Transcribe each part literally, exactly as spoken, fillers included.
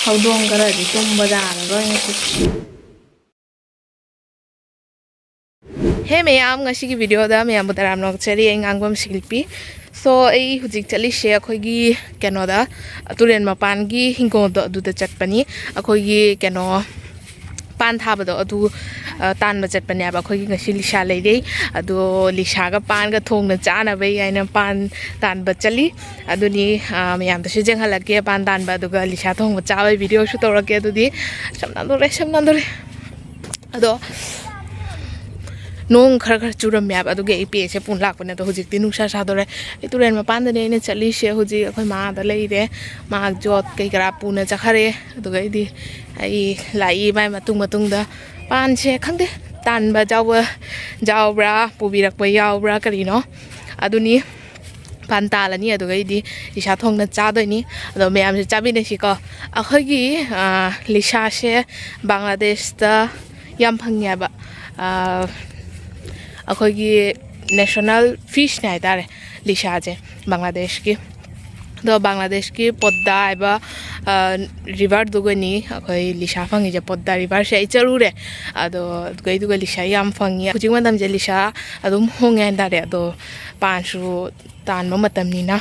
ꯍꯧꯗꯣꯡ ꯈꯔꯗꯤ ꯇꯨꯝꯕ ꯌꯥꯔꯔꯣꯏ ꯉꯁꯤ꯫ ꯍꯦ ꯃꯌꯥꯝ, ꯉꯁꯤꯒꯤ ꯚꯤꯗꯤꯑꯣꯗ ꯃꯌꯥꯝꯕꯨ ꯇꯔꯥꯝꯅ ꯑꯣꯛꯆꯔꯤ꯫ ꯑꯩ ꯉꯥꯡꯕꯝ ꯁꯤꯜꯄꯤ꯫ ꯁꯣ, ꯑꯩ ꯍꯧꯖꯤꯛ ꯆꯠꯂꯤꯁꯦ ꯑꯩꯈꯣꯏꯒꯤ ꯀꯩꯅꯣꯗ, ꯇꯨꯔꯦꯜ ꯃꯄꯥꯟꯒꯤ ꯍꯤꯡꯒꯣꯜꯗꯣ ꯑꯗꯨꯗ ꯆꯠꯄꯅꯤ꯫ ꯑꯩꯈꯣꯏꯒꯤ ꯀꯩꯅꯣ ꯄꯥꯟ ꯊꯥꯕꯗꯣ ꯑꯗꯨ, ꯑ, ꯇꯥꯟꯕ ꯆꯠꯄꯅꯦꯕ꯫ ꯑꯩꯈꯣꯏꯒꯤ ꯉꯁꯤ ꯂꯤꯁꯥ ꯂꯩꯔꯩ꯫ ꯑꯗꯣ ꯂꯤꯁꯥꯒ ꯄꯥꯟꯒ ꯊꯣꯡꯅ ꯆꯥꯅꯕꯩ ꯍꯥꯏꯅ ꯄꯥꯟ ꯇꯥꯟꯕ ꯆꯠꯂꯤ꯫ ꯑꯗꯨꯅꯤ, ꯑ, ꯃꯌꯥꯝꯗꯁꯨ ꯌꯦꯡꯍꯜꯂꯛꯀꯦ ꯄꯥꯟ ꯇꯥꯟꯕ, ꯑꯗꯨꯒ ꯂꯤꯁꯥ ꯊꯣꯡꯕ ꯆꯥꯕꯩ ꯚꯤꯗꯤꯑꯣꯁꯨ ꯇꯧꯔꯛꯀꯦ꯫ ꯑꯗꯨꯗꯤ ꯁꯝ ꯅꯥꯟꯗꯣꯔꯦ, ꯁꯝ ꯅꯥꯟꯗꯣꯔꯦ꯫ ꯑꯗꯣ ꯅꯣꯡ ꯈꯔ ꯈꯔ ꯆꯨꯔꯝꯃꯦ ꯍꯥꯏꯕ, ꯑꯗꯨꯒꯤ ꯑꯩ ꯄꯦꯟꯁꯦ ꯄꯨꯡ ꯂꯥꯛꯄꯅꯦ꯫ ꯑꯗꯣ ꯍꯧꯖꯤꯛꯇꯤ ꯅꯨꯡꯁꯥ ꯁꯥꯗꯣꯔꯦ꯫ ꯑꯩ ꯇꯨꯔꯦꯜ ꯃꯄꯥꯟꯗꯅꯦ ꯑꯩꯅ ꯆꯠꯂꯤꯁꯦ꯫ ꯍꯧꯖꯤꯛ ꯑꯩꯈꯣꯏ ꯃꯥꯗ ꯂꯩꯔꯦ, ꯃꯥ ꯌꯣꯠ ꯀꯩ ꯀꯔꯥ ꯄꯨꯅ ꯆꯠꯈꯔꯦ꯫ ꯑꯗꯨꯒ ꯑꯩꯗꯤ ꯑꯩ ꯂꯥꯛꯏ ꯃꯥꯏ ꯃꯇꯨꯡ ꯃꯇꯨꯡꯗ꯫ ꯄꯥꯟꯁꯦ ꯈꯪꯗꯦ, ꯇꯥꯟꯕ ꯌꯥꯎꯕ, ꯌꯥꯎꯕ꯭ꯔꯥ, ꯄꯨꯕꯤꯔꯛꯄ ꯌꯥꯎꯕ꯭ꯔꯥ ꯀꯔꯤꯅꯣ꯫ ꯑꯗꯨꯅꯤ, ꯄꯥꯟ ꯇꯥꯜꯂꯅꯤ, ꯑꯗꯨꯒ ꯑꯩꯗꯤ ꯂꯤꯁꯥ ꯊꯣꯡꯅ ꯆꯥꯗꯣꯏꯅꯤ꯫ ꯑꯗꯣ ꯃꯌꯥꯝꯁꯦ ꯆꯥꯃꯤꯟꯅꯁꯤꯀꯣ꯫ ꯑꯩꯈꯣꯏꯒꯤ, ꯑ, ꯂꯤꯁꯥꯁꯦ ꯕꯪꯒ꯭ꯂꯥꯗꯦꯁꯇ ꯌꯥꯝ ꯐꯪꯉꯦꯕ꯫ ꯑ, ꯑꯩꯈꯣꯏꯒꯤ ꯅꯦꯁꯅꯦꯜ ꯐꯤꯁꯅꯦ ꯍꯥꯏꯇꯥꯔꯦ ꯂꯤꯁꯥꯁꯦ, ꯕꯪꯒ꯭ꯂꯥꯗꯦꯁꯀꯤ꯫ ꯑꯗꯣ ꯕꯪꯒ꯭ꯂꯥꯗꯦꯁꯀꯤ ꯄꯣꯗ꯭ꯗꯥ ꯍꯥꯏꯕ, ꯑ, ꯔꯤꯚꯔꯗꯨꯒꯅꯤ ꯑꯩꯈꯣꯏ ꯂꯤꯁꯥ ꯐꯪꯉꯤꯁꯦ꯫ ꯄꯣꯗ꯭ꯗꯥ ꯔꯤꯚꯔꯁꯦ ꯑꯩ ꯆꯠꯂꯨꯔꯦ꯫ ꯑꯗꯣ ꯑꯗꯨꯒꯩꯗꯨꯒ ꯂꯤꯁꯥ ꯌꯥꯝ ꯐꯪꯉꯤ꯫ ꯍꯧꯖꯤꯛ ꯃꯇꯝꯁꯦ ꯂꯤꯁꯥ ꯑꯗꯨꯝ ꯍꯣꯡꯉꯦ ꯍꯥꯏꯇꯥꯔꯦ꯫ ꯑꯗꯣ ꯄꯥꯟꯁꯨ ꯇꯥꯟꯕ ꯃꯇꯝꯅꯤꯅ꯫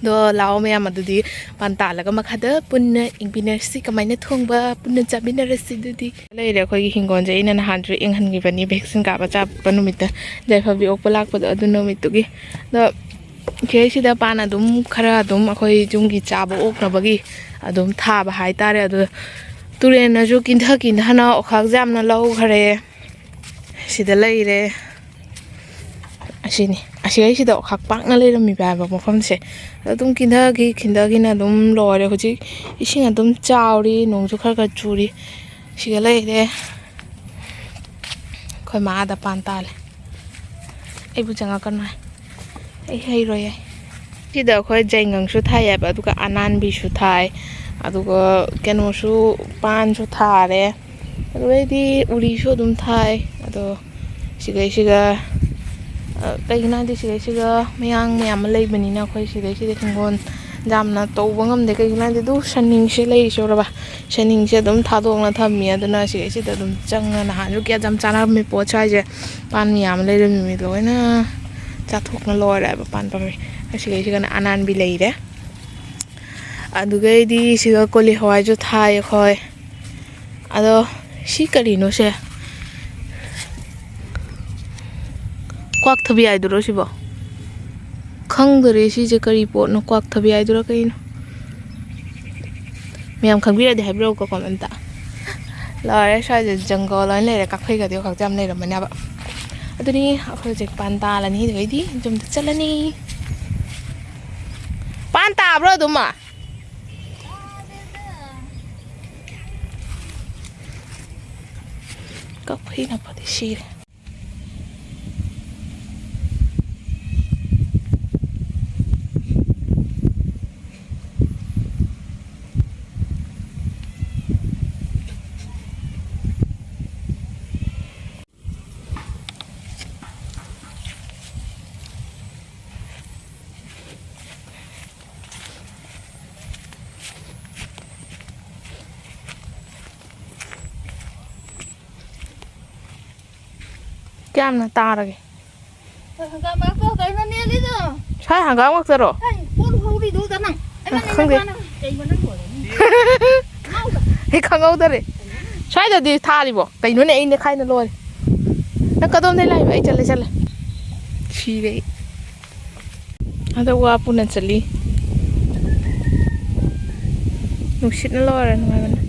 ꯑꯗꯣ ꯂꯥꯛꯑꯣ ꯃꯌꯥꯝ, ꯑꯗꯨꯗꯤ ꯄꯥꯟ ꯇꯥꯜꯂꯒ ꯃꯈꯥꯗ ꯄꯨꯟꯅ ꯌꯦꯡꯃꯤꯟꯅꯔꯁꯤ, ꯀꯃꯥꯏꯅ ꯊꯣꯡꯕ ꯄꯨꯟꯅ ꯆꯥꯃꯤꯟꯅꯔꯁꯤ꯫ ꯑꯗꯨꯗꯤ ꯂꯩꯔꯦ ꯑꯩꯈꯣꯏꯒꯤ ꯍꯤꯡꯒꯣꯜꯁꯦ꯫ ꯑꯩꯅ ꯅꯍꯥꯟꯁꯨ ꯌꯦꯡꯍꯟꯈꯤꯕꯅꯤ vaccine ꯀꯥꯞꯄ ꯆꯠꯄ ꯅꯨꯃꯤꯠꯇ, ꯌꯥꯏꯐꯕꯤ ꯑꯣꯛꯄ ꯂꯥꯛꯄꯗꯣ ꯑꯗꯨ ꯅꯨꯃꯤꯠꯇꯨꯒꯤ꯫ ꯑꯗꯣ ꯁꯤꯗꯩꯁꯤꯗ ꯄꯥꯟ ꯑꯗꯨꯝ ꯈꯔ ꯑꯗꯨꯝ ꯑꯩꯈꯣꯏ ꯌꯨꯝꯒꯤ ꯆꯥꯕ ꯑꯣꯛꯅꯕꯒꯤ ꯑꯗꯨꯝ ꯊꯥꯕ ꯍꯥꯏꯇꯥꯔꯦ꯫ ꯑꯗꯣ ꯇꯨꯔꯦꯜꯅꯁꯨ ꯀꯤꯟꯊ ꯀꯤꯟꯊꯅ ꯑꯣꯛꯈꯥꯛꯁꯦ ꯌꯥꯝꯅ ꯂꯧꯈ꯭ꯔꯦ꯫ ꯁꯤꯗ ꯂꯩꯔꯦ꯫ ꯑꯁꯤꯅꯤ, ꯑꯁꯤꯒꯩꯁꯤꯗ ꯑꯣꯛꯈꯥꯛ ꯄꯥꯛꯅ ꯂꯩꯔꯝꯃꯤꯕ ꯍꯥꯏꯕ ꯃꯐꯝꯁꯦ꯫ ꯑꯗꯨꯝ ꯀꯤꯟꯊꯈꯤ, ꯀꯤꯟꯊꯈꯤꯅ ꯑꯗꯨꯝ ꯂꯣꯏꯔꯦ꯫ ꯍꯧꯖꯤꯛ ꯏꯁꯤꯡ ꯑꯗꯨꯝ ꯆꯥꯎꯔꯤ, ꯅꯣꯡꯁꯨ ꯈꯔ ꯈꯔ ꯆꯨꯔꯤ꯫ ꯁꯤꯒ ꯂꯩꯔꯦ꯫ ꯑꯩꯈꯣꯏ ꯃꯥ ꯑꯥꯗ ꯄꯥꯟ ꯇꯥꯜꯂꯦ꯫ ꯑꯩꯕꯨ ꯆꯪꯉꯛꯀꯅꯨ ꯍꯥꯏ꯫ ꯑꯩ ꯍꯩꯔꯣꯏꯌꯦ꯫ ꯁꯤꯗ ꯑꯩꯈꯣꯏ ꯖꯩꯉꯪꯁꯨ ꯊꯥꯏꯌꯦꯕ, ꯑꯗꯨꯒ ꯑꯅꯥꯟꯕꯤꯁꯨ ꯊꯥꯏ, ꯑꯗꯨꯒ ꯀꯩꯅꯣꯁꯨ, ꯄꯥꯟꯁꯨ ꯊꯥꯔꯦ꯫ ꯑꯗꯨꯗꯩꯗꯤ ꯎꯔꯤꯁꯨ ꯑꯗꯨꯝ ꯊꯥꯏ꯫ ꯑꯗꯣ ꯁꯤꯒꯩꯁꯤꯒ, ꯑ, ꯀꯩꯒꯤꯅꯣ ꯍꯥꯏꯗꯤ ꯁꯤꯒꯩꯁꯤꯒ ꯃꯌꯥꯡ ꯃꯌꯥꯝ ꯑꯃ ꯂꯩꯕꯅꯤꯅ ꯑꯩꯈꯣꯏ ꯁꯤꯒꯩꯁꯤꯗ ꯍꯤꯡꯒꯣꯜ ꯌꯥꯝꯅ ꯇꯧꯕ ꯉꯝꯗꯦ꯫ ꯀꯩꯒꯤꯅꯣ ꯍꯥꯏꯗꯤ, ꯑꯗꯨ ꯁꯟꯅꯤꯡꯁꯦ ꯂꯩꯔꯤꯁꯦ ꯎꯔꯕ? ꯁꯟꯅꯤꯡꯁꯦ ꯑꯗꯨꯝ ꯊꯥꯗꯣꯛꯅ ꯊꯝꯃꯤ꯫ ꯑꯗꯨꯅ ꯁꯤꯒꯩꯁꯤꯗ ꯑꯗꯨꯝ ꯆꯪꯉ, ꯅꯍꯥꯟꯁꯨ ꯀꯌꯥ ꯌꯥꯝ ꯆꯥꯅꯔꯝꯃꯤ ꯄꯣꯠ ꯁ꯭ꯋꯥꯏꯁꯦ꯫ ꯄꯥꯟ ꯃꯌꯥꯝ ꯑꯃ ꯂꯩꯔꯝꯃꯤ, ꯂꯣꯏꯅ ꯆꯥꯊꯣꯛꯅ ꯂꯣꯏꯔꯦꯕ ꯄꯥꯟ ꯄꯥꯝꯕꯤ꯫ ꯑꯁꯤꯒꯩꯁꯤꯒꯅ ꯑꯅꯥꯟꯕꯤ ꯂꯩꯔꯦ꯫ ꯑꯗꯨꯒꯩꯗꯤ ꯁꯤꯗ ꯀꯣꯂꯤ ꯍꯋꯥꯏꯁꯨ ꯊꯥꯏ ꯑꯩꯈꯣꯏ꯫ ꯑꯗꯣ ꯁꯤ ꯀꯔꯤꯅꯣ ꯁꯦ? ꯀ꯭ꯋꯥꯛꯊꯕꯤ ꯍꯥꯏꯗꯨꯔꯣ ꯁꯤꯕꯣ? ꯈꯪꯗꯔꯦ ꯁꯤꯁꯦ ꯀꯔꯤ ꯄꯣꯠꯅꯣ, ꯀ꯭ꯋꯥꯛꯊꯕꯤ ꯍꯥꯏꯗꯨꯔꯥ ꯀꯩꯅꯣ? ꯃꯌꯥꯝ ꯈꯪꯕꯤꯔꯗꯤ ꯍꯥꯏꯕꯤꯔꯛꯎꯀꯣ ꯀꯣꯃꯦꯟꯇ꯫ ꯂꯣꯏꯔꯦ, ꯁ꯭ꯋꯥꯏꯗ ꯖꯪꯒꯜ ꯑꯣꯏꯅ ꯂꯩꯔꯦ, ꯀꯥꯐꯩꯒꯗꯤ ꯈꯛꯇ ꯌꯥꯝ ꯂꯩꯔꯝꯃꯅꯦꯕ꯫ ꯑꯗꯨꯅꯤ ꯑꯩꯈꯣꯏ ꯍꯧꯖꯤꯛ ꯄꯥꯟ ꯇꯥꯜꯂꯅꯤ, ꯑꯗꯨꯒꯩꯗꯤ ꯌꯨꯝꯗ ꯆꯠꯂꯅꯤ꯫ ꯄꯥꯟ ꯇꯥꯕ꯭ꯔꯣ ꯑꯗꯨꯃ? ꯀꯛꯐꯩꯅ ꯐꯗꯤ ꯁꯤꯔꯦ꯫ ꯀꯌꯥꯝꯅ ꯇꯥꯔꯒꯦ? ꯍꯪꯒꯥꯝ ꯃꯔꯛꯇ ꯀꯩꯅꯣ ꯅꯦꯜꯂꯤꯗꯣ? ꯁ꯭ꯋꯥꯏ ꯍꯪꯒꯥꯝ ꯉꯛꯇꯔꯣ? ꯑꯩ ꯄꯣꯠ ꯍꯧꯔꯤꯗꯨꯗ ꯅꯪ꯫ ꯑꯩ ꯅꯪ ꯈꯪꯗꯦ꯫ ꯅꯆꯥꯅ ꯀꯩꯅꯣ ꯅꯪ ꯇꯧꯔꯤꯗꯣ? ꯑꯩ ꯈꯪꯍꯧꯗꯔꯦ꯫ ꯁ꯭ꯋꯥꯏꯗꯗꯤ ꯊꯥꯔꯤꯕꯣ? ꯀꯩꯅꯣꯅꯦ, ꯑꯩ ꯅꯦꯈꯥꯏꯅ ꯂꯣꯏꯔꯦ꯫ ꯅꯪ ꯀꯗꯣꯝꯗꯩ ꯂꯥꯛꯏꯕ? ꯑꯩ ꯆꯠꯂꯦ, ꯆꯠꯂꯦ꯫ ꯁꯤꯔꯦ ꯑꯩ꯫ ꯍꯟꯗꯛ ꯋꯥ ꯄꯨꯅ ꯆꯠꯂꯤ꯫ ꯅꯨꯡꯁꯤꯠꯅ ꯂꯣꯏꯔꯦ, ꯅꯨꯡꯉꯥꯏꯕꯅ꯫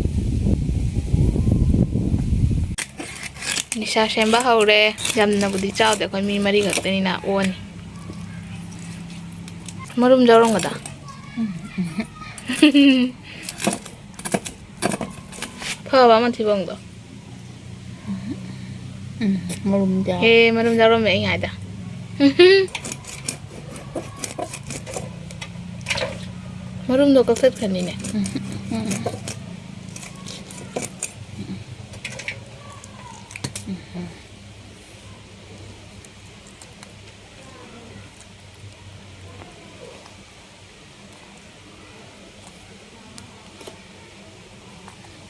ꯅꯤꯁꯥ ꯁꯦꯝꯕ ꯍꯧꯔꯦ꯫ ꯌꯥꯝꯅꯕꯨꯗꯤ ꯆꯥꯎꯗꯦ, ꯑꯩꯈꯣꯏ ꯃꯤ ꯃꯔꯤ ꯈꯛꯇꯅꯤꯅ ꯑꯣꯅꯤ꯫ ꯃꯔꯨꯝ ꯌꯥꯎꯔꯝꯒꯗ? ꯐꯕ ꯑꯃ ꯊꯤꯕꯣꯡꯗꯣ꯫ ꯎꯝ, ꯃꯔꯨꯝꯗꯤ ꯌꯥꯎ-, ꯑꯦ, ꯃꯔꯨꯝ ꯌꯥꯎꯔꯝꯃꯦ ꯑꯩ ꯍꯥꯏꯗ꯫ ꯃꯔꯨꯝꯗꯣ ꯀꯛꯊꯠꯈ꯭ꯔꯅꯤꯅꯦ꯫ ꯎꯝ, ꯎꯝ꯫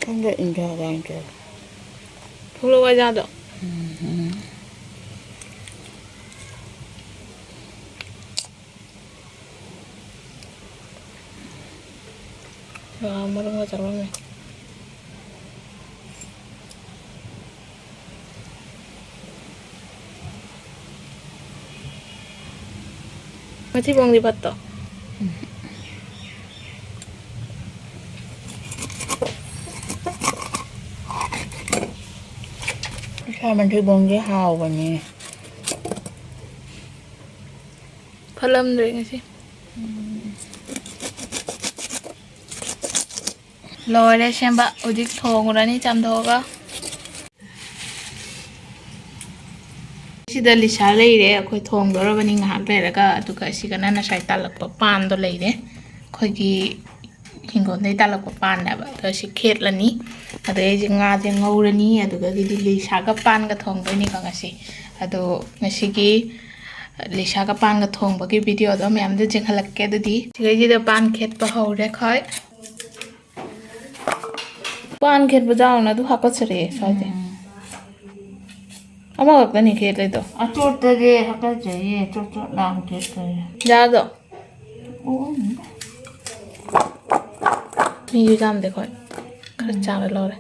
ꯈꯪꯗꯦ, ꯏꯟꯗꯤꯌꯥꯒ ꯏꯟꯗꯤꯌꯥ꯫ ꯐꯨꯡꯂꯧ ꯋꯥꯏꯖꯥꯗꯣ꯫ ꯎꯝ, ꯎꯝ꯫ ꯋꯥ, ꯃꯔꯨꯝꯒ ꯆꯥꯔꯝꯃꯦ꯫ ꯃꯊꯤꯕꯣꯡꯗꯤ ꯐꯠꯇꯣ? ꯏꯁꯥ ꯃꯊꯤꯕꯣꯡꯗꯤ ꯍꯥꯎꯕꯅꯦ꯫ ꯐꯠꯂꯝꯗ꯭ꯔꯦ ꯉꯁꯤ꯫ ꯂꯣꯏꯔꯦ ꯁꯦꯝꯕ꯫ ꯍꯧꯖꯤꯛ ꯊꯣꯡꯉꯨꯔꯅꯤ ꯆꯥꯝꯊꯣꯛꯑꯒ꯫ ꯁꯤꯗ ꯂꯤꯁꯥ ꯂꯩꯔꯦ꯫ ꯑꯩꯈꯣꯏ ꯊꯣꯡꯗꯣꯔꯕꯅꯤ ꯉꯥꯏꯍꯥꯛ ꯂꯩꯔꯒ꯫ ꯑꯗꯨꯒ ꯁꯤꯒꯅ ꯉꯁꯥꯏ ꯇꯥꯜꯂꯛꯄ ꯄꯥꯟꯗꯣ ꯂꯩꯔꯦ꯫ ꯑꯩꯈꯣꯏꯒꯤ ꯍꯤꯡꯒꯣꯜꯗꯩ ꯇꯥꯜꯂꯛꯄ ꯄꯥꯟꯅꯦꯕ꯫ ꯑꯗꯣ ꯁꯤ ꯈꯦꯠꯂꯅꯤ꯫ ꯑꯗꯩ ꯑꯩꯁꯦ ꯉꯥꯁꯦ ꯉꯧꯔꯅꯤ꯫ ꯑꯗꯨꯒꯗꯤ ꯂꯤꯁꯥꯒ ꯄꯥꯟꯒ ꯊꯣꯡꯗꯣꯏꯅꯤꯀꯣ ꯉꯁꯤ꯫ ꯑꯗꯣ ꯉꯁꯤꯒꯤ ꯂꯤꯁꯥꯒ ꯄꯥꯟꯒ ꯊꯣꯡꯕꯒꯤ videoꯗꯣ ꯃꯌꯥꯝꯗ ꯆꯦꯟꯍꯜꯂꯛꯀꯦ꯫ ꯑꯗꯨꯗꯤ ꯁꯤꯈꯩꯁꯤꯗ ꯄꯥꯟ ꯈꯦꯠꯄ ꯍꯧꯔꯦ ꯑꯩꯈꯣꯏ꯫ ꯄꯥꯟ ꯈꯦꯠꯄ ꯖꯥꯎꯅ ꯑꯗꯨ ꯍꯥꯀꯠꯆꯔꯛꯑꯦ ꯁ꯭ꯋꯥꯏꯁꯦ꯫ ꯎꯝ꯫ ꯑꯃꯈꯛꯇꯅꯤ ꯈꯦꯠꯂꯤꯗꯣ꯫ ꯑꯆꯣꯠꯇꯗꯤ ꯍꯥꯀꯠꯆꯩꯌꯦ, ꯆꯣꯠ ꯆꯣꯠ ꯂꯥꯎꯅ ꯈꯦꯠꯄꯁꯦ꯫ ꯌꯥꯗꯣ? ꯑꯣ꯫ ꯃꯤꯁꯨ ꯌꯥꯝꯗꯦ ꯑꯩꯈꯣꯏ꯫ ꯈꯔ ꯎꯝ꯫ ꯆꯥꯔ ꯂꯣꯏꯔꯦ꯫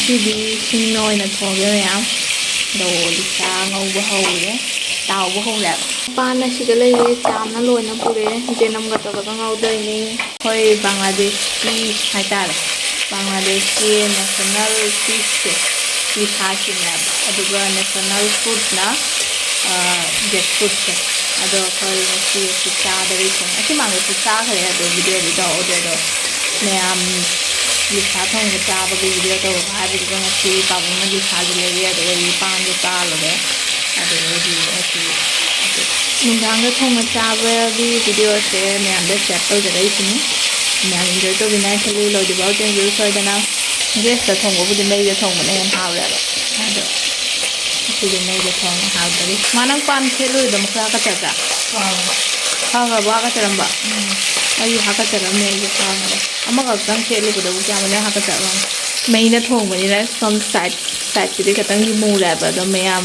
ꯁꯤꯗꯤ ꯁꯤꯡꯅ ꯑꯣꯏꯅ ꯊꯣꯡꯒꯦ ꯃꯌꯥꯝ꯫ ꯑꯗꯣ ꯂꯤꯁꯥ ꯉꯧꯕ ꯍꯧꯔꯦ, ꯇꯥꯎꯕ ꯍꯧꯔꯦꯕ꯫ ꯄꯥꯟ ꯑꯁꯤꯗ ꯂꯩꯔꯦ, ꯆꯥꯝꯅ ꯂꯣꯏꯅ ꯄꯨꯔꯦ꯫ ꯆꯅꯝꯒ ꯇꯧꯔꯒ ꯉꯧꯗꯣꯏꯅꯦ꯫ ꯑꯩꯈꯣꯏ ꯕꯪꯒ꯭ꯂꯥꯗꯦꯁꯀꯤ ꯍꯥꯏꯇꯥꯔꯦ, ꯕꯪꯒ꯭ꯂꯥꯗꯦꯁꯀꯤ national fishꯁꯦ ꯂꯤꯁꯥꯁꯤꯅꯦꯕ, ꯑꯗꯨꯒ national fruitꯅ, ꯑ, jackfruitꯁꯦ꯫ ꯑꯗꯣ ꯑꯩꯈꯣꯏ ꯉꯁꯤ ꯑꯁꯤ ꯆꯥꯗꯧꯔꯤ ꯊꯣꯡꯉꯦ꯫ ꯑꯁꯤ ꯃꯥꯡꯗꯁꯨ ꯆꯥꯈ꯭ꯔꯦ, ꯑꯗꯣ videoꯗꯤ ꯇꯧꯍꯧꯗ꯭ꯔꯦ꯫ ꯑꯗꯣ ꯃꯌꯥꯝ ꯂꯤꯁꯥ ꯊꯣꯡꯕ ꯆꯥꯕꯒꯤ video ꯇꯧꯔꯒ ꯍꯥꯏꯕꯗꯨꯗ ꯉꯁꯤ ꯄꯥꯕꯨꯡꯅ ꯂꯤꯁꯥꯁꯨ ꯂꯩꯔꯦ, ꯑꯗꯨꯒ ꯑꯩ ꯄꯥꯟꯁꯨ ꯆꯥꯔꯨꯔꯦ꯫ ꯑꯗꯨꯗꯒꯤ ꯉꯁꯤ ꯅꯨꯡꯗꯥꯡꯗ ꯊꯣꯡꯅ ꯆꯥꯕꯒꯤ ꯚꯤꯗꯤꯑꯣꯁꯦ ꯃꯌꯥꯝꯗ ꯁꯤꯌꯔ ꯇꯧꯖꯔꯛꯏꯁꯤꯅꯤ꯫ ꯃꯌꯥꯝ ꯏꯟꯖꯣꯏ ꯇꯧꯕꯤꯅ ꯈꯜꯂꯤ꯫ ꯂꯣꯏꯗ꯭ꯔꯤꯐꯥꯎ ꯌꯦꯡꯕꯤꯌꯨ ꯁꯣꯏꯗꯅ꯫ ꯒꯦꯁꯇ ꯊꯣꯡꯕꯕꯨꯗꯤ ꯃꯩꯗ ꯊꯣꯡꯕꯅ ꯍꯦꯟꯅ ꯍꯥꯎꯔꯦꯕ꯫ ꯑꯗꯣ ꯉꯁꯤꯗꯤ ꯃꯩꯗ ꯊꯣꯡꯉꯦ, ꯍꯥꯎꯗ꯭ꯔꯤ꯫ ꯃꯥ, ꯅꯪ ꯄꯥꯟ ꯈꯦꯠꯂꯨꯔꯤꯗꯣ ꯃꯈꯨꯠ ꯍꯥꯀꯠꯆꯗ꯭ꯔꯥ? ꯐꯈ꯭ꯔꯕꯣ ꯍꯥꯀꯠꯆꯔꯝꯕ? ꯑꯩꯁꯨ ꯍꯥꯀꯠꯆꯔꯝꯃꯦ, ꯑꯩꯁꯨ ꯐꯈ꯭ꯔꯦ꯫ ꯑꯃꯈꯛꯇꯪ ꯈꯦꯠꯂꯨꯕꯗꯕꯨ ꯀꯌꯥꯝ ꯍꯦꯟꯅ ꯍꯥꯀꯠꯆꯔꯝꯃꯦ꯫ ꯃꯩꯅ ꯊꯣꯡꯕꯅꯤꯅ ꯁꯣꯝ ꯁꯥꯏꯠ ꯁꯥꯏꯠꯁꯤꯗꯤ ꯈꯤꯇꯪꯗꯤ ꯃꯨꯔꯦꯕ, ꯑꯗꯣ ꯃꯌꯥꯝ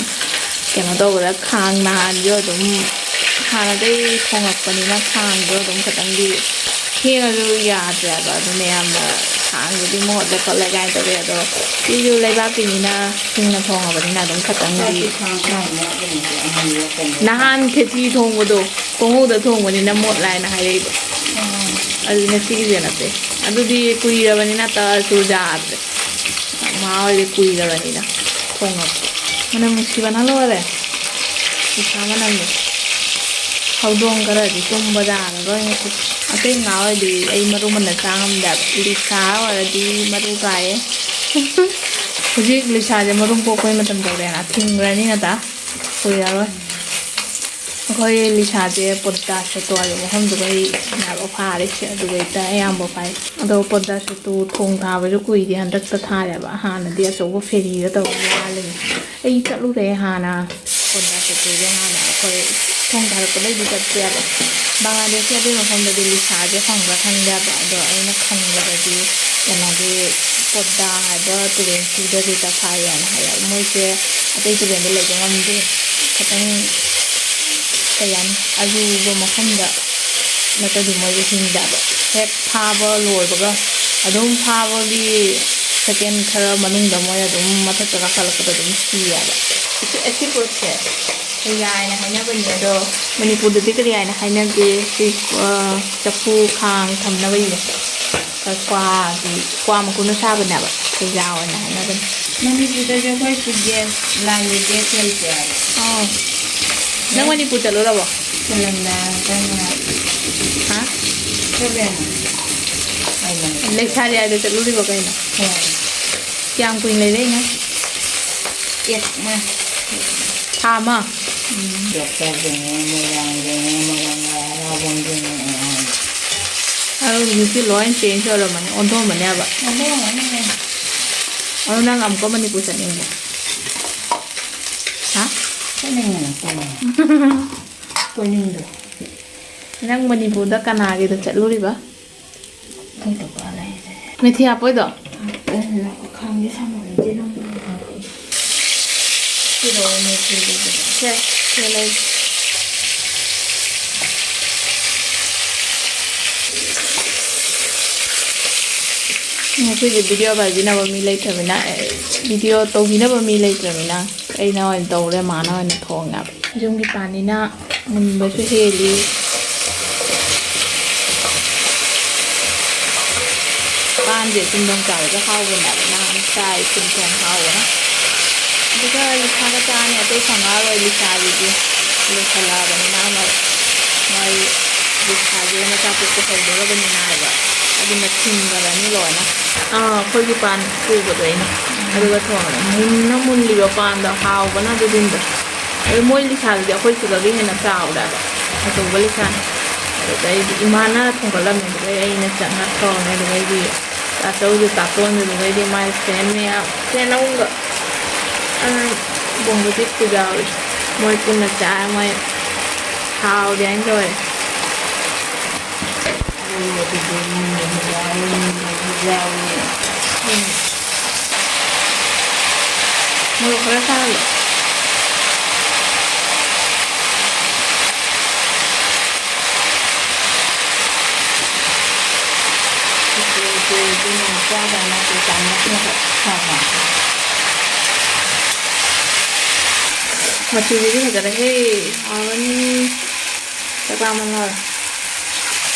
ꯀꯩꯅꯣ ꯇꯧꯕꯗ ꯈꯥꯡ ꯅꯍꯥꯟꯁꯨ ꯑꯗꯨꯝ ꯍꯥꯟꯅꯗꯩ ꯊꯣꯡꯉꯛꯄꯅꯤꯅ ꯈꯥꯡꯗꯣ ꯑꯗꯨꯝ ꯈꯤꯇꯪꯗꯤ ꯊꯦꯡꯉꯁꯨ ꯌꯥꯗ꯭ꯔꯦꯕ꯫ ꯑꯗꯨ ꯃꯌꯥꯝꯅ ꯈꯥꯡꯗꯨꯗꯤ ꯃꯨꯠꯂꯦ ꯈꯣꯠꯂꯦ ꯀꯥꯏꯅ ꯇꯧꯋꯦ꯫ ꯑꯗꯣ ꯁꯤꯁꯨ ꯂꯩꯕꯥꯛꯀꯤꯅꯤꯅ ꯍꯤꯡꯅ ꯊꯣꯡꯉꯕꯅꯤꯅ ꯑꯗꯨꯝ ꯈꯤꯇꯪꯗꯤ ꯆꯥꯛꯇꯤ ꯈꯥꯡ ꯈꯥꯡ ꯃꯣꯠꯂꯤꯅꯦ ꯑꯃꯨꯛ ꯃꯣꯠꯄꯅꯦ꯫ ꯅꯍꯥꯟ ꯈꯦꯆꯤ ꯊꯣꯡꯕꯗꯣ ꯈꯣꯡꯍꯧꯗ ꯊꯣꯡꯕꯅꯤꯅ ꯃꯣꯠ ꯂꯥꯏꯅ ꯍꯥꯏꯔꯛꯏꯕ꯫ ꯑꯗꯨ ꯉꯁꯤꯒꯤꯁꯦ ꯅꯠꯇꯦ꯫ ꯑꯗꯨꯗꯤ ꯀꯨꯏꯔꯕꯅꯤꯅ ꯇꯁꯨ ꯌꯥꯗ꯭ꯔꯦ꯫ ꯃꯥ ꯍꯣꯏꯗꯤ ꯀꯨꯏꯔꯕꯅꯤꯅ ꯊꯣꯡꯉꯛꯄ꯫ ꯃꯅꯝ ꯅꯨꯡꯁꯤꯕꯅ ꯂꯣꯏꯔꯦ꯫ ꯄꯩꯁꯥ ꯃꯅꯝꯗꯣ꯫ ꯍꯧꯗꯣꯡ ꯈꯔꯗꯤ ꯇꯨꯝꯕ ꯌꯥꯔꯔꯣꯏ ꯉꯁꯤ꯫ ꯑꯇꯩ ꯉꯥ ꯑꯣꯏꯔꯗꯤ ꯑꯩ ꯃꯔꯨ ꯃꯟꯅ ꯆꯥ ꯉꯝꯗꯦꯕ꯫ ꯂꯤꯁꯥ ꯑꯣꯏꯔꯗꯤ ꯃꯔꯨ ꯀꯥꯏꯌꯦ꯫ ꯍꯧꯖꯤꯛ ꯂꯤꯁꯥꯁꯦ ꯃꯔꯨꯝ ꯀꯣꯛꯄꯩ ꯃꯇꯝ ꯌꯧꯔꯦꯅ ꯊꯤꯡꯈ꯭ꯔꯅꯤ ꯉꯟꯇꯥ꯫ ꯀꯨꯏꯔꯔꯣꯏ꯫ ꯑꯩꯈꯣꯏ ꯂꯤꯁꯥꯁꯦ ꯄꯣꯗꯥꯁ ꯇꯣꯜꯂꯤ ꯃꯐꯝꯗꯨꯒ ꯑꯩ ꯐꯥꯔꯤꯁꯦ ꯑꯗꯨꯗꯩꯗ ꯑꯌꯥꯝꯕ ꯐꯥꯏ꯫ ꯑꯗꯣ ꯄꯣꯗꯥꯁ ꯇꯨ ꯊꯣꯡ ꯊꯥꯕꯁꯨ ꯀꯨꯏꯗꯦ, ꯍꯟꯗꯛꯇ ꯊꯥꯔꯦꯕ꯫ ꯍꯥꯟꯅꯗꯤ ꯑꯆꯧꯕ ꯐꯦꯔꯤꯗ ꯇꯧꯔꯒ ꯌꯥꯜꯂꯤꯅꯤ꯫ ꯑꯩ ꯆꯠꯂꯨꯔꯦ ꯍꯥꯟꯅ ꯄꯣꯗꯥꯁ ꯇꯨꯗꯣ ꯍꯥꯟꯅ ꯑꯩꯈꯣꯏ ꯊꯣꯡ ꯊꯥꯔꯛꯄꯗꯩꯗꯤ ꯆꯠꯇ꯭ꯔꯦꯕ꯫ ꯕꯪꯒ꯭ꯂꯥꯗꯦꯁꯀꯤ ꯑꯗꯨꯒꯤ ꯃꯐꯝꯗꯗꯤ ꯂꯤꯁꯥꯁꯦ ꯐꯪꯕ꯭ꯔꯥ ꯈꯪꯗꯦꯕ꯫ ꯑꯗꯣ ꯑꯩꯅ ꯈꯪꯕꯗꯗꯤ ꯀꯩꯅꯣꯒꯤ ꯄꯣꯗꯥ ꯍꯥꯏꯕ ꯇꯨꯔꯦꯟꯁꯤꯗꯗꯤ ꯇꯈꯥꯏ ꯍꯥꯏꯅ ꯍꯥꯏꯌꯦꯕ꯫ ꯃꯣꯏꯁꯦ ꯑꯇꯩ ꯇꯨꯔꯦꯟꯗ ꯂꯩꯕ ꯉꯝꯗꯦ꯫ ꯈꯤꯇꯪ ꯀꯩ ꯍꯥꯏꯅꯤ, ꯑꯔꯨꯕ ꯃꯐꯝꯗ ꯅꯠꯇ꯭ꯔꯗꯤ ꯃꯣꯏꯁꯦ ꯍꯤꯡꯗꯦꯕ꯫ ꯍꯦꯛ ꯐꯥꯕ ꯂꯣꯏꯕꯒ ꯑꯗꯨꯝ ꯐꯥꯕꯒꯤ ꯁꯦꯀꯦꯟ ꯈꯔ ꯃꯅꯨꯡꯗ ꯃꯣꯏ ꯑꯗꯨꯝ ꯃꯊꯛꯇ ꯀꯥꯈꯠꯂꯛꯄꯗ ꯑꯗꯨꯝ ꯁꯤꯌꯦꯕ꯫ ꯑꯁꯤ, ꯑꯁꯤ ꯄꯣꯠꯁꯦ ꯊꯩꯌꯥ ꯍꯥꯏꯅ ꯍꯥꯏꯅꯕꯅꯦ, ꯑꯗꯣ ꯃꯅꯤꯄꯨꯔꯗꯗꯤ ꯀꯔꯤ ꯍꯥꯏꯅ ꯍꯥꯏꯅꯒꯦ? ꯁꯤ, ꯑ, ꯆꯐꯨ ꯈꯥꯡ ꯊꯝꯅꯕꯒꯤꯅꯦ꯫ ꯀ꯭ꯋꯥꯒꯤ, ꯀ꯭ꯋꯥ ꯃꯀꯨꯅ ꯁꯥꯕꯅꯦꯕ, ꯊꯩꯌꯥ ꯑꯣꯏꯅ ꯍꯥꯏꯅꯕꯅꯦ꯫ ꯃꯅꯤꯄꯨꯔꯗꯗꯤ ꯑꯩꯈꯣꯏ ꯁꯤ ꯒ꯭ꯌꯥꯁ, ꯂꯥꯏꯟꯒꯤ ꯒ꯭ꯌꯥꯁ ꯂꯩꯇꯦ ꯍꯥꯏꯕ꯫ ꯑꯣ꯫ ꯅꯪ ꯃꯅꯤꯄꯨꯔ ꯆꯠꯂꯨꯔꯕꯣ? ꯆꯠꯂꯝꯗꯥꯏ ꯆꯪꯉꯦ꯫ ꯍꯥ? ꯆꯠꯂꯦ꯫ ꯑꯩ ꯃꯅꯤꯄꯨꯔ꯫ ꯂꯩꯁꯥꯔꯤꯌꯥꯗ ꯆꯠꯂꯨꯔꯤꯕꯣ ꯀꯩꯅꯣ? ꯍꯣꯏ꯫ ꯀꯌꯥꯝ ꯀꯨꯏꯅ ꯂꯩꯔꯛꯏꯅꯣ? ꯑꯦ, ꯃꯥ꯫ ꯑꯃ꯫ ꯗꯣꯛꯇꯔꯗꯨꯅꯦ, ꯃꯣꯏꯔꯥꯡꯗꯨꯅꯦ, ꯃꯣꯏꯔꯥꯡ ꯂꯥꯏ ꯍꯔꯥꯎꯐꯝꯗꯨꯅꯦ, ꯑꯗꯨ ꯍꯧꯖꯤꯛꯇꯤ ꯂꯣꯏ change ꯑꯣꯏꯔꯝꯃꯅꯤ, ꯑꯣꯟꯊꯣꯛꯑꯝꯃꯅꯦꯕ꯫ ꯑꯣꯟꯊꯣꯛꯑꯝꯃꯅꯤ꯫ ꯑꯗꯨ ꯅꯪ ꯑꯃꯨꯛꯀ ꯃꯅꯤꯄꯨꯔ ꯆꯠꯅꯤꯡꯕ꯭ꯔꯣ? ꯍꯥ? ꯆꯠꯅꯤꯡꯉꯦ, ꯀꯣꯏꯅꯤꯡꯉꯦ꯫ ꯀꯣꯏꯅꯤꯡꯗ꯭ꯔꯣ? ꯅꯪ ꯃꯅꯤꯄꯨꯔꯗ ꯀꯅꯥꯒꯤꯗ ꯆꯠꯂꯨꯔꯤꯕ? ꯑꯩꯈꯣꯏ ꯅꯨꯄꯥ ꯂꯩꯔꯦ꯫ ꯃꯦꯊꯤ ꯍꯥꯞꯄꯣꯏꯗꯣ? ꯈꯥꯡꯗꯦ, ꯁꯥꯃꯟꯗꯦ ꯅꯪ꯫ ꯄꯤꯔꯛꯑꯣ, ꯃꯦꯊꯤꯗꯨꯗꯤ꯫ ꯁꯦ, ꯁꯦ ꯂꯩ꯫ ꯉꯁꯤꯗꯤ video ꯄꯥꯏꯕꯤꯅꯕ ꯃꯤ ꯂꯩꯇ꯭ꯔꯕꯅꯤꯅ, ꯑꯦ, video ꯇꯧꯕꯤꯅꯕ ꯃꯤ ꯂꯩꯇ꯭ꯔꯕꯅꯤꯅ ꯑꯩꯅ ꯑꯣꯏꯅ ꯇꯧꯔꯦ, ꯃꯥꯅ ꯑꯣꯏꯅ ꯊꯣꯡꯉꯦꯕ꯫ ꯌꯨꯝꯒꯤ ꯄꯥꯟꯅꯤꯅ ꯃꯨꯟꯕꯁꯨ ꯍꯦꯜꯂꯤ꯫ ꯄꯥꯟꯁꯦ ꯇꯨꯝꯐꯝ ꯆꯥꯕꯗ ꯍꯥꯎꯕꯅꯦꯕ, ꯅꯍꯥꯟ ꯆꯥꯏ ꯇꯨꯝꯐꯝ ꯍꯥꯎꯕꯅ꯫ ꯑꯗꯨꯒ ꯂꯤꯁꯥꯒ ꯆꯥꯅꯤ, ꯑꯇꯩ ꯐꯪꯉꯛꯑꯔꯣꯏ꯫ ꯂꯤꯁꯥꯒꯤꯗꯤ ꯂꯣꯏꯁꯜꯂꯛꯑꯕꯅꯤꯅ ꯑꯃ ꯃꯣꯏ ꯂꯤꯁꯥꯒꯤ ꯃꯆꯥ ꯄꯣꯛꯄ ꯍꯧꯗꯣꯔꯕꯅꯤꯅ ꯍꯥꯏꯕ, ꯑꯗꯨꯅ ꯊꯤꯡꯈ꯭ꯔꯅꯤ ꯂꯣꯏꯅ꯫ ꯑꯥ, ꯑꯩꯈꯣꯏꯒꯤ ꯄꯥꯟ ꯄꯨꯕꯗꯣ ꯑꯩꯅ꯫ ꯑꯗꯨꯒ ꯊꯣꯡꯉꯦ꯫ ꯃꯨꯟꯅ ꯃꯨꯜꯂꯤꯕ ꯄꯥꯟꯗꯣ ꯍꯥꯎꯕꯅ ꯑꯗꯨꯗꯤꯟꯗ꯫ ꯑꯗꯨ ꯃꯣꯏ ꯂꯤꯁꯥꯗꯨꯗꯤ ꯑꯩꯈꯣꯏ ꯁꯤꯗꯒꯤ ꯍꯦꯟꯅ ꯆꯥꯎꯔꯦꯕ, ꯑꯆꯧꯕ ꯂꯤꯁꯥꯅꯤ꯫ ꯑꯗꯨꯗꯩꯗꯤ ꯏꯃꯥꯅ ꯊꯣꯡꯒꯠꯂꯝꯃꯦ, ꯑꯗꯨꯗꯩ ꯑꯩꯅ ꯆꯪꯉ ꯊꯣꯡꯉꯦ꯫ ꯑꯗꯨꯗꯩꯗꯤ ꯇꯥꯆꯧꯁꯨ ꯇꯥꯇꯣꯟꯁꯨ, ꯑꯗꯨꯗꯩꯗꯤ ꯃꯥꯏ friend ꯃꯌꯥꯝ, friend ꯑꯍꯨꯝꯒ꯫ ꯑ, ꯕꯣꯡꯕꯗꯤꯞꯁꯨ ꯌꯥꯎꯔꯤ꯫ ꯃꯣꯏ ꯄꯨꯟꯅ ꯆꯥꯔ ꯃꯣꯏ ꯍꯥꯎꯔꯦ ꯍꯥꯏꯅ ꯂꯣꯏꯔꯦ꯫ ꯑꯗꯨꯗꯤ ꯃꯨꯟꯕꯁꯨ ꯌꯥꯎꯏ, ꯃꯨꯟꯗꯕꯁꯨ ꯌꯥꯎꯏ꯫ ꯎꯝ꯫ ꯃꯣꯔꯣꯛ ꯈꯔ ꯁꯥꯍꯜꯂꯣ꯫ ꯃꯆꯨꯁꯤꯗꯤ ꯐꯖꯔꯦꯍꯦ꯫ ꯍꯥꯎꯔꯅꯤ꯫ ꯆꯥꯛ ꯂꯥꯝꯕ ꯉꯥꯎꯔꯦ꯫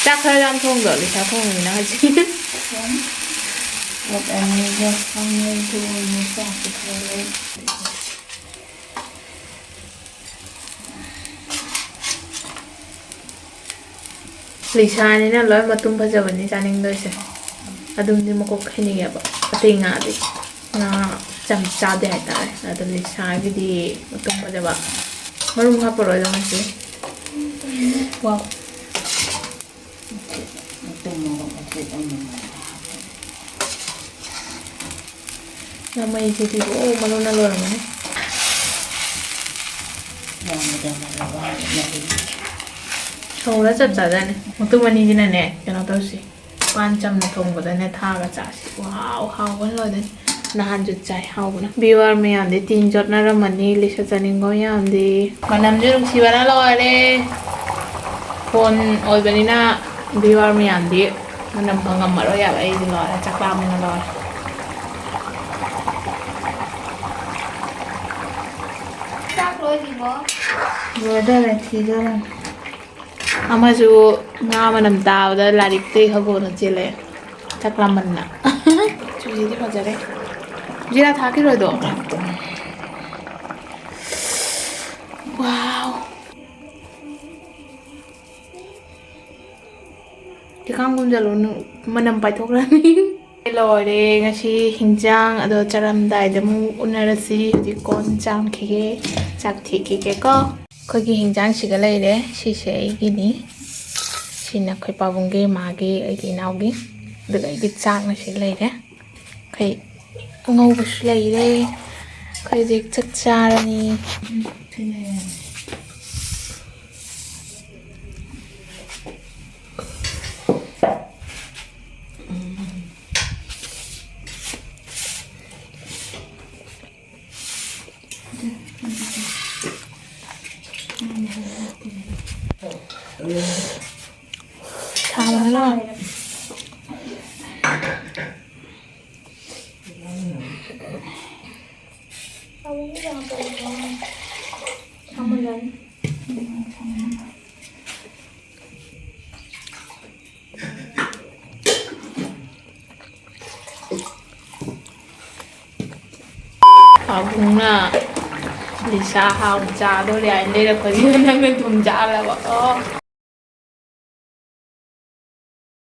ꯆꯥꯛ ꯈꯔ ꯌꯥꯝ ꯊꯣꯡꯗꯣ, ꯂꯤꯁꯥ ꯊꯣꯡꯉꯤꯅ ꯍꯧꯖꯤꯛ꯫ ꯄꯣꯠ ꯑꯅꯤꯒ ꯈꯥꯃꯦꯟ ꯊꯣꯡꯉꯦ, ꯆꯥꯛꯁꯨ ꯊꯣꯡꯉꯦ꯫ ꯂꯤꯁꯥꯅꯤꯅ ꯂꯣꯏ ꯃꯇꯨꯝ ꯐꯖꯕꯅꯤ ꯆꯥꯅꯤꯡꯗꯣꯏꯁꯦ꯫ ꯑꯗꯨꯝꯗꯤ ꯃꯀꯣꯛ ꯈꯩꯅꯤꯡꯉꯦꯕ꯫ ꯑꯇꯩ ꯉꯥꯗꯤ꯫ ꯉꯥ ꯌꯥꯝ ꯆꯥꯗꯦ ꯍꯥꯏꯇꯥꯔꯦ꯫ ꯑꯗꯣ ꯂꯤꯁꯥꯒꯤꯗꯤ ꯃꯇꯨꯝ ꯐꯖꯕ, ꯃꯔꯨꯝ ꯍꯥꯞꯄꯔꯣꯏꯗꯣ ꯉꯁꯤ꯫ ꯋꯥꯎ꯫ ꯃꯇꯨꯝ ꯃꯔꯨꯝ ꯑꯇꯦꯛ ꯑꯃꯃꯝ ꯍꯥꯞꯄꯦ꯫ ꯃꯃꯩꯁꯤꯗꯤ ꯑꯣ ꯃꯔꯨꯅ ꯂꯣꯏꯔꯝꯃꯅꯤ꯫ ꯌꯥꯝꯅ ꯌꯥꯝꯅ ꯋꯥꯅ ꯂꯩ꯫ ꯁꯧꯔ ꯆꯞ ꯆꯥꯖꯥꯠꯅꯤ꯫ ꯃꯇꯨꯝ ꯑꯅꯤꯁꯤꯅꯅꯦ ꯀꯩꯅꯣ ꯇꯧꯁꯤ꯫ ꯄꯥꯟ ꯆꯝꯅ ꯊꯣꯡꯕꯗꯅꯦ ꯊꯥꯒ ꯆꯥꯁꯤ꯫ ꯋꯥꯎ, ꯍꯥꯎꯕꯅ ꯂꯣꯏꯗꯣꯏꯅꯤ꯫ ꯅꯍꯥꯟꯁꯨ ꯆꯥꯏ, ꯍꯥꯎꯕꯅ꯫ ꯚꯤꯋꯥꯔ ꯃꯌꯥꯝꯗꯤ ꯇꯤꯟ ꯆꯣꯠꯅꯔꯝꯃꯅꯤ, ꯂꯤꯁ ꯆꯥꯅꯤꯡꯕ ꯃꯌꯥꯝꯗꯤ꯫ ꯃꯅꯝꯁꯨ ꯅꯨꯡꯁꯤꯕꯅ ꯂꯣꯏꯔꯦ꯫ ꯐꯣꯟ ꯑꯣꯏꯕꯅꯤꯅ ꯚꯤꯋꯥꯔ ꯃꯌꯥꯝꯗꯤ ꯃꯅꯝ ꯐꯪꯉꯝꯃꯔꯣꯏ ꯍꯥꯏꯕ꯫ ꯑꯩꯗꯤ ꯂꯣꯏꯔꯦ, ꯆꯥꯛ ꯂꯥꯝꯕꯅ ꯂꯣꯏꯔꯦ꯫ ꯆꯥꯛ ꯂꯣꯏꯗ꯭ꯔꯤꯕꯣ? ꯂꯣꯏꯗꯣꯔꯦ, ꯊꯤꯗꯣꯔꯦ꯫ ꯑꯃꯁꯨ ꯉꯥ ꯃꯅꯝ ꯇꯥꯕꯗ ꯂꯥꯏꯔꯤꯛꯇꯩ ꯍꯧꯒꯠꯂ ꯆꯦꯜꯂꯛꯑꯦ꯫ ꯆꯥꯛ ꯂꯥꯝꯃꯟꯅ꯫ ꯆꯨꯍꯤꯗꯤ ꯐꯖꯔꯦ꯫ ꯖꯤꯔꯥ ꯊꯥꯛꯈꯤꯔꯣꯏꯗꯣ? ꯋꯥꯎ꯫ ꯈꯤꯈꯥꯡ ꯀꯨꯝꯖꯜꯂꯨ, ꯅꯨ-, ꯃꯅꯝ ꯄꯥꯏꯊꯣꯛꯈ꯭ꯔꯅꯤ꯫ ꯂꯣꯏꯔꯦ ꯉꯁꯤ ꯍꯤꯟꯖꯥꯡ꯫ ꯑꯗꯣ ꯆꯥꯔꯝꯗꯥꯏꯗ ꯑꯃꯨꯛ ꯎꯅꯔꯁꯤ꯫ ꯍꯧꯖꯤꯛ ꯀꯣꯟ ꯆꯥꯝꯈꯤꯒꯦ, ꯆꯥꯛ ꯊꯤꯈꯤꯒꯦꯀꯣ꯫ ꯑꯩꯈꯣꯏꯒꯤ ꯍꯤꯟꯖꯥꯡꯁꯤꯒ ꯂꯩꯔꯦ꯫ ꯁꯤꯁꯦ ꯑꯩꯒꯤꯅꯤ, ꯁꯤꯅ ꯑꯩꯈꯣꯏ ꯄꯥꯕꯨꯡꯒꯤ, ꯃꯥꯒꯤ, ꯑꯩꯒꯤ ꯏꯅꯥꯎꯒꯤ, ꯑꯗꯨꯒ ꯑꯩꯒꯤ ꯆꯥꯛꯅ ꯁꯤ ꯂꯩꯔꯦ꯫ ꯑꯩꯈꯣꯏ ꯑꯉꯧꯕꯁꯨ ꯂꯩꯔꯦ꯫ ꯑꯩꯈꯣꯏ ꯍꯧꯖꯤꯛ ꯆꯥꯛ ꯆꯥꯔꯅꯤ꯫ ꯁꯥꯕꯅ ꯂꯣꯏꯔꯦ꯫ ꯄꯥꯕꯨꯡꯅ ꯂꯤꯁꯥ ꯍꯥꯎꯅ ꯆꯥꯗꯣꯔꯦ ꯍꯥꯏꯅ ꯂꯩꯔꯛꯄꯁꯤꯗ ꯅꯪꯅ ꯊꯨꯝ ꯆꯥꯍꯜꯂꯕ꯫ ꯑꯣ꯫